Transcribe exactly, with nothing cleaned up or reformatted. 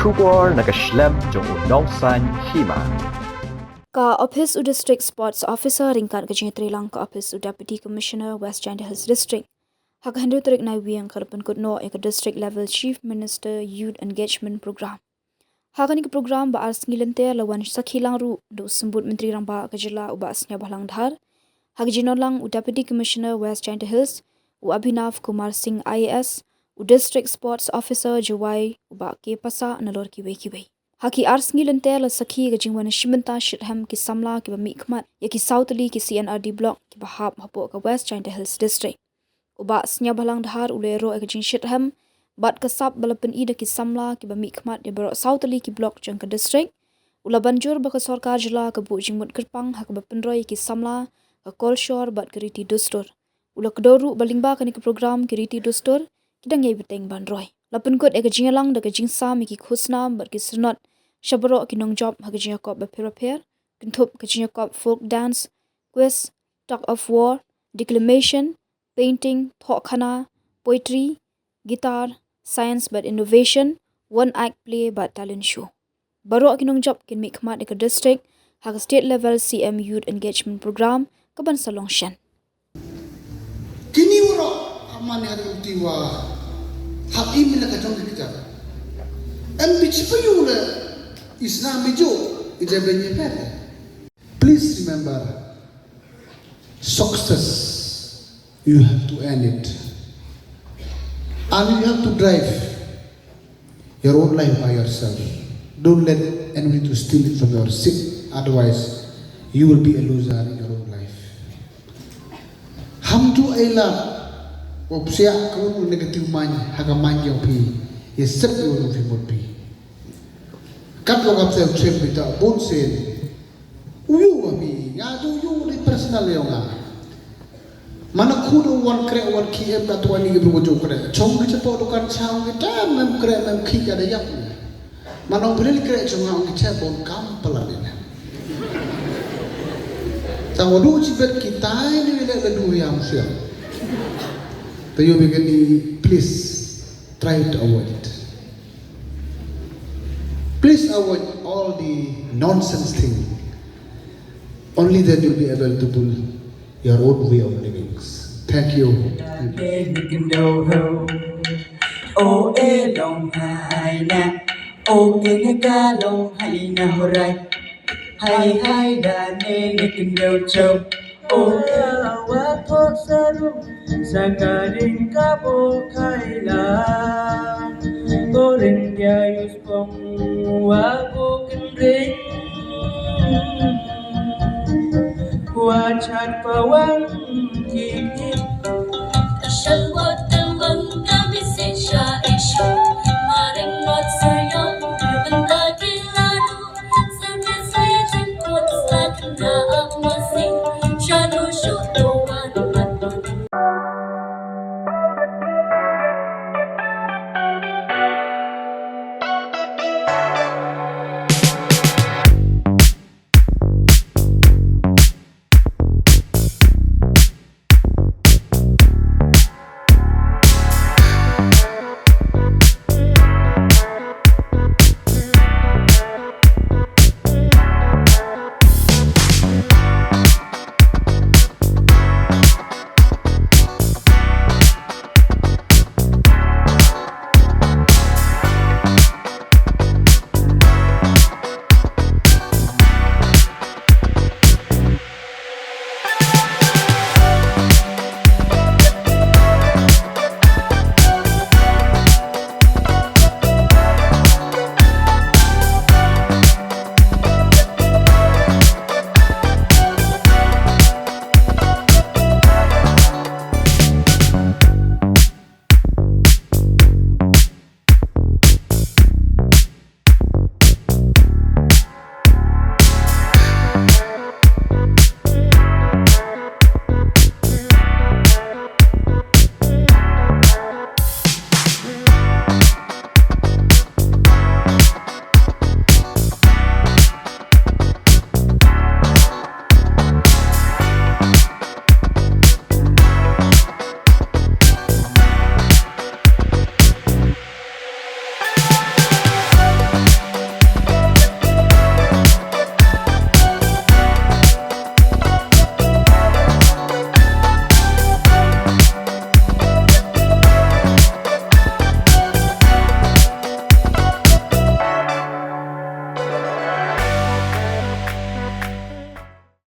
Khubor na ka shlem jong u Nongsaiñ Hima. Ka ophis u District Sports Officer ryngkat ka jingïatreilang ka ophis u Deputy Commissioner West Jaintia Hills District ha ka hynriew tarik Naiwieng ka la pynkut noh ïa ka District Level Chief Minister Youth Engagement Program. Ha kane ka program ba ar sngi lynter la wan sakhi lang ruh da u Symbud Myntri Rangbah ka jylla u Bah Sniawbhalang Dhar, ha ka jingdonlang u Deputy Commissioner West Jaintia Hills u Abhinav Kumar Singh I A S, u District Sports Officer Jowai u Bah K Passah nalor kiwei kiwei. Ha ki ar sngi lynter la sakhi ka jingwan shim bynta shitrhem ki samla kiba mihkhmat ïa ki saw tylli ki C and R D block kiba hap hapoh ka West Jaintia Hills District. U Bah Sniawbhalang Dhar u la ïaroh ïa ka jingshitrhem bad ka sap ba la pyni da ki samla kiba mihkhmat ïa baroh saw tylli ki block jong ka district. U la ban jur ba ka sorkar jylla ka buh jingmut kyrpang ha kaba pynroi ïa ki samla, ka kolshor bad ka riti dustur. U la kdew ruh ba lyngba kane ka program ki riti dustur ki dang ïai bteng ban roi. La pynkut ïa ka jingïalang da ka jingsam ïa ki khusnam bad ki syrnod sha baroh ki nongjop ha ka jingïakop bapher bapher, kynthup ka jingïakop folk dance, quiz, tug of war, declamation, painting, thohkhana, poetry, guitar, science bad innovation, one act play bad talent show. Baroh ki nongjop kin mihkhmat ïa ka district ha ka state level C M Youth Engagement Program kaban sa long shen. Kini baroh ha man ïa ka tiwa hap im ïa ka jong ka kjat. Em bit pa yu le isna mijo ija benye pere. Please remember, success, you have to earn it. And you have to drive your own life by yourself. Don't let anybody to steal it from your seat. Otherwise, you will be a loser in your own life. Ham tu ai la, wa psiah ka un negative mind, ha ka mind jong phi, ïa sep ïa u nongphi mut phi. Kat wa ka psiah u chem bita, bun sien. U yu wa phi, nga du yu di personal ïa nga. Mana khu du wan kreh wan khi em ka tuan ni ki bru ju kreh. Chong ki chapo dukan chang ki ta mem kreh mem khi ka da yak. Mana u bril kreh chong nga ki cha bon kam pala ni. Tang wa du chi bet ki tai ni le le du yam siam. Te yu bi kani, please try to avoid it. Please avoid all the nonsense thing. Only then you'll be able to build your own way of living. Thank you. O e long hai na, o e ne ka long hai na horai. Hai hai da ne ne kin do chop. O e wa thok saru sakaring ka bo khai la. Boring dia yus pong wa bo kin ring. Wa chat pawang